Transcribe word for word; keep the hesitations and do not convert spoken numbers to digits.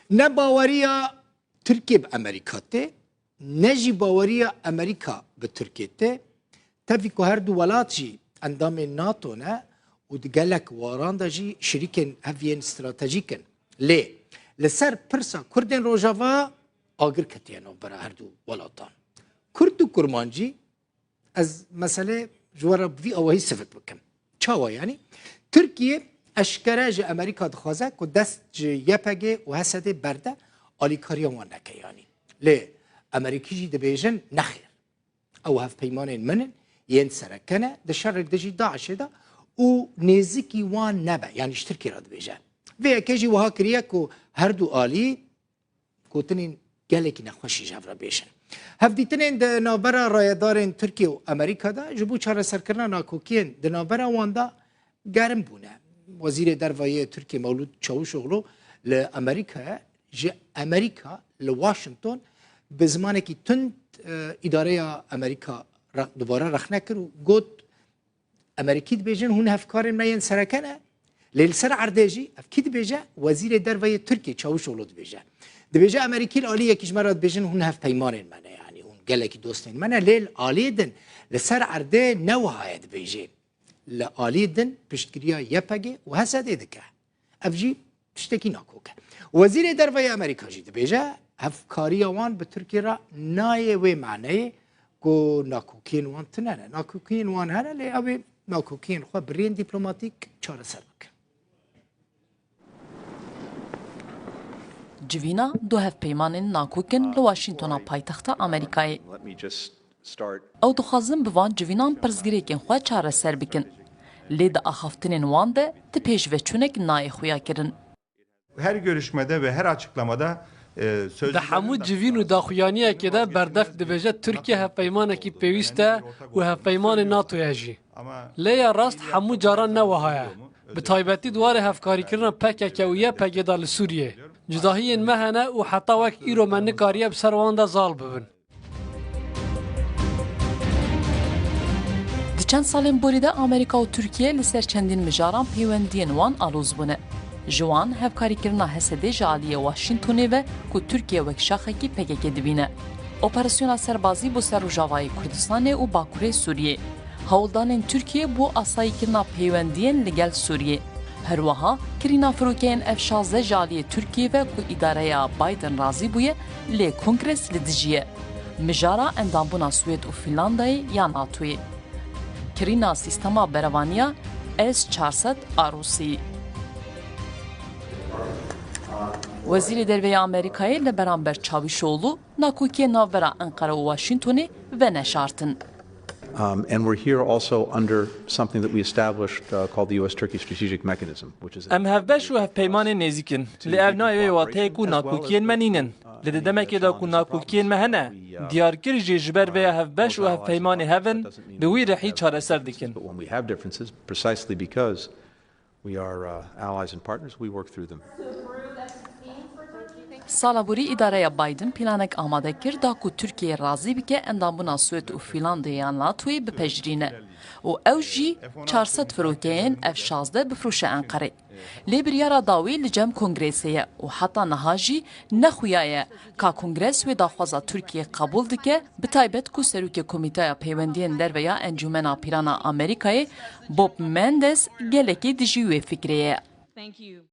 Ne baweriya Tirkiye bi Amerîka tê, ne jî baweriya Amerîka bi Tirkiye tê. Tevî ku her du welat jî endamên NATO ne û di gelek waran de jî şirîkên hev yên stratejîk in. Lê li ser pirsa Kurdên Rojava agir ketiye navbera her du welatan. Kurd û Kurmancî, ez meselê ji we re bi vî awahî sivik bikim. Çawa yanî? Tirkiye eşkere ji Amerîka dixwaze ku dest ji Y P G û H S D berde, alîkariya wan neke yanî. Lê Amerîkî jî dibêjin nexêr. Ew hevpeymanên min in, yên sereke ne, di şerê dijî DAIŞê de û nêzikî wan nebe, yanî ji Tirkiyê re dibêje. Vê yekê jî wiha kiriye ku her du alî gotinên gelekî nexweş jî ji hev re bêjin. Hevdîtinên di navbera rayedarên Tirkiye û Amerîka de ji bo çareserkirina nakokiyên di navbera wan de germ bûne. Wezîrê Derve yê Tirkiye Mewlûd Çavuşoglu li Amerîkayê ji Amerîka li Washington bi zimanekî tund, e, îdareya Amerîka re-, dubare rexne kir û got, Amerîkî dibêjin hûn hevkarên me yên sereke ne. Lê li ser erdê jî ev kî dibêje? Wezîrê Derve yê Tirkiye Çavuşoglu dibêje. Dibêje Amerîkî li alî yekî ji me re dibêjin hûn hevpeymanên me ne, yanî hûn gelekî dostên me ne, lê li aliyê din li ser erdê ne wiha ye dibêjê. Li aliyê din piştgiriya Y P G û H S D dike. Ev jî tiştekî nakok e. Wezîrê Derve yê Amerîka jî dibêje, hevkariya wan bi Tirkiye re nayê wê maneyê ku nakokiyên wan tune ne. Nakokiyên wan hene, lê ew ê nakokiyên xwe bi rêyên dîplomatîk çareser bikin. Civîna du hevpeymanên nakok in li Washingtona paytexta Amerîkayê. Ew dixwazin bi van civînan pirsgirêkên xwe çareser bikin. Lê di axaftinên wan de ti pêşveçûnek nayê xuyakirin. Her görüşmede ve her açıklamada, e, Di hemû civîn û daxuyaniyekê de Berdef dibêje Tirkiye hevpeymanekî pêwîst e û hevpeymanê NATOyê jî. Lê ya rast hemû caran ne wiha ye. Bi taybetî di warê hevkarîkirina P K K û Y P G de li Sûriyê. Cudahiyên me hene û heta wek îro me nikariye bi ser wan de zal bibin. Di çend salên borî de Amerîka û Tirkiye li ser çendîn mijaran peywendiyên wan aloz bûne. Ji wan hevkarîkirina H S D ji aliyê Washingtonê ve ku Tirkiye wek şaxekî P K K dibîne. Operasyona serbazî bo ser Rojavayê Kurdistanê û Bakurê Sûriyê. Hewldanên Tirkiye bo asayîkirina peywendiyên li gel Sûriyê. Herwiha kirîna firokeyên F şazdeh ji aliyê Tirkiyê ve ku îdareya Biden razî bûye, lê Kongres li dijî ye. Mijara endambûna Swêd û Fînlandayê ya NATOyê. Kirîna sîstema berevaniya S çar sed a Rûsî. Wezîrê Derve ya Amerîkayê li beramber Çavîşoğlu nakokiyê navbera Enqere û Washingtonê veneşartin. Um, and we're here also under something that we established, uh, called the U S Turkey Strategic Mechanism, which is a Em hevbeş û hevpeymanên nêzîk in. Lê ev nayê wê wateyê ku nakokiyên me nînin. Lê di demekê de ku nakokiyên me hene, diyarkir jî ji ber vêya hevbeş û hevpeymanê hev in, bi wî rihî çareser dikin. But when we have differences, precisely because we are, uh, allies and partners, we work through them. Sala borî îdareya Biden planek amade kir da ku Tirkiye razî bike endambûna Swêd û Fînlandê ya NATOyê bipejirîne û ew jî çar sed firokeyên F şazdeh bifroşe Enqerê. Lê biryara dawî li cem Kongresê ye û heta niha jî nexuya ye ka Kongres wê daxwaza Tirkiyê qebûl dike, bi taybet ku Serokê Komîteya Peywendiyên Derve ya Encûmena Pîrana Amerîkayê Bob Mendes gelekî dijî wê fikrê ye.